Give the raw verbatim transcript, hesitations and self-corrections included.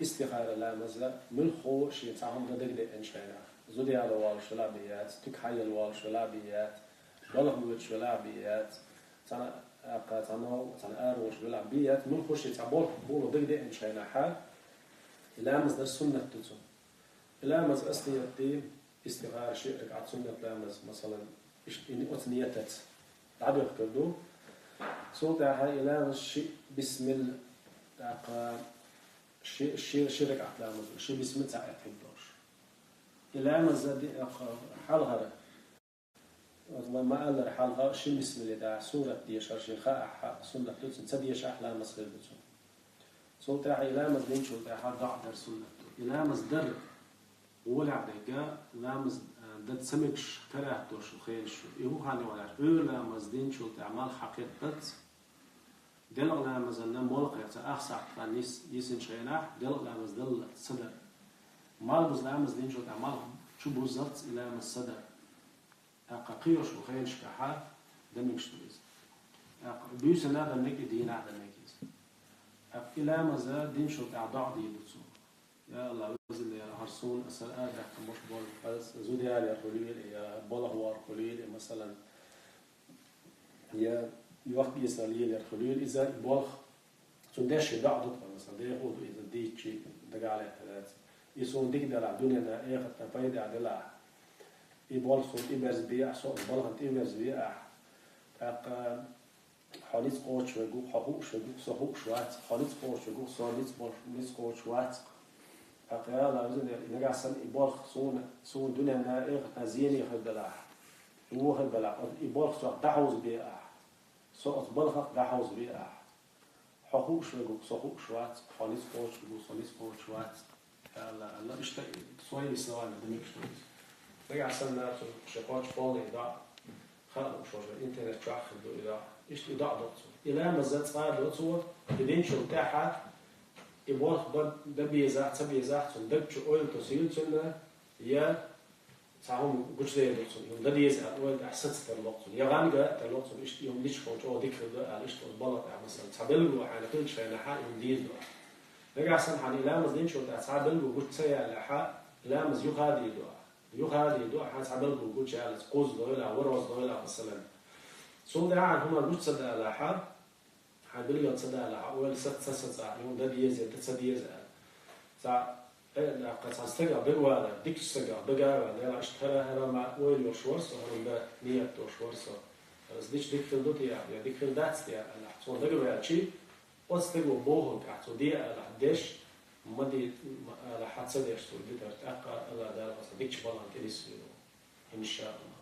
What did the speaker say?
Истихара ламаза муьлхха шен цхьа хӀума дан дагадеанчу хенахь, зуда яла волуш велахь бен яц, туька хьаелла волуш велахь бен яц, балха воьдуш велахь бен яц, цхьана аккха, цхьана, цхьана ара волуш велахь бен яц, муьлхха шен цхьа болх бан дагадеанчу хенахь, и ламаз дар суннат ду цунна. И ламаз ас ният ди, истихара ши ракаӀат суннат ламаз, масалан, иштта и оцу ниятаца дӀадоьхкур ду. Цул тӀаьхьа и ламаз ши бисмилла, тӀаккха ши, ши, ши ракаӀат ламаз ду, ши бисмилла цхьаъ а хир долуш. И ламаз ди, тӀаккха хьалхара, оцу вай ма-аллара хьалха ши бисмилла тӀехь сурат дешар шен хаахь, суннат ду цунна, ца дешахь ламаз хир ду цунна. Цул тӀаьхьа и ламаз динчул тӀаьхьа доӀа дар суннат ду. И ламаз дар гӀолехь дерг, ламаз, а, дан ца мегаш карахь долуш хенаш ю. И хӀун хан ю аьлча, Ӏуьйра ламаз динчул тӀаьхьа малх хьакхетталц, делкъа ламазанна молла кхетта ах сахьт хан йис-, йисинчу хенахь, делкъа ламаз даллалц ца дар. Малхбуза ламаз динчул тӀаьхьа малх чу буззалц и ламаз ца дар. ТӀаккха кхийолуш ву хенашкахьа дан мегаш ду иза. ТӀаккха буьйсанна а дан мега, и дийнахь а дан мега иза. ТӀаккха и ламаза динчул тӀаьхьа доӀа дийр ду цо. Я АллахӀ, везан Дела, хӀара суна аса а даьккхина муш болу, аса зуда ялар хуьлийла, я балха вар хуьлийла, масалан, я йохк-эсар лелар хуьлийла, иза и болх. Цуьнан деш шен доӀа ду тхан, масала, дехула ду иза дийцчи дагахь лаьттина дац. И суна дика делахь, дуьненна, эхартна пайда делахь. И болх суна тӀеберзабе ахь, со оцу балхана тӀеберзабе ахь. ТӀаккха хьо ницкъ кхочуш верг ву, хьо хууш верг ву, со хууш вац, хьо ницкъ кхочуш верг ву, со ницкъ болуш, ницкъ кхочуш вац. ТӀаккха, я АллахӀ, везан Дела, и нагахь санна и болх суна, суна дуьненна, эхартна зене хир делахь, вон хир делахь, и болх сох дӀахьовзабе ахь. Со оцу балхах дӀахьовзабе ахь. Хьо хууш верг ву, со хууш вац, хьо ницкъ кхочуш верг ву, со ницкъ кхочуш вац. Я АллахӀ, АллахӀ, иштта и своими словами дан мегаш ду иза. Нагахь санна цунна шен кхоччуш болу и доӀа, хаам шуна, интернет чохь хир ду и доӀа. Иштта и доӀа до цо. И ламаз цкъа а до цо, и динчул тӀаьхьа, и болх бан дан безахь, ца безахь, цунна даг чу ойла тосийла цунна, я цхьа хӀума гучудер ду цунна, и хӀума дан деза аьлла, ойла тӀехь саца тарло цунна, я гӀан ган а тарло цунна, иштта и хӀума дича хьо чӀогӀа дика хир ду аьлла, иштта оцу балха тӀехь, масалан, цхьа белгало хьайна хилча хенахь, и хӀума дийр ду ахь. Нагахь санна хьайна и ламаз динчул тӀаьхьа цхьа белгало гучу ца яьллехь, и ламаз юха а дийр ду ахь. Юха а дийр ду ахь, хьайна цхьа белгало гучу яьллалц, кхузза дойлахь, ворхӀазза дойлахь, масалан. Цул тӀаьхьа хӀуманаш гучу ца далахь, хьайн билггал ца далахь, хьан ойла саца ца сацахь, и хӀума дан деза, дан ца деза аьлла. Цхьа, э, тӀаккха цхьана стагах дагавалар, дикачу стагах дагавалар, дела иштта хӀара, хӀара ма ойла йолуш вара со, хӀара дан ният долуш вара со. Аса дича дика хир ду те, я дика хир дац те аьлла, цо дагаваьлчи, оцу стага бохург ахь цо де аьлла, деш, ма де, ма аьлла, хьан ца деш цо дитар, тӀаккха АллахӀ Дала оцу дикачу балхана тӀе нисвийр ву. ИншаАллахӀ.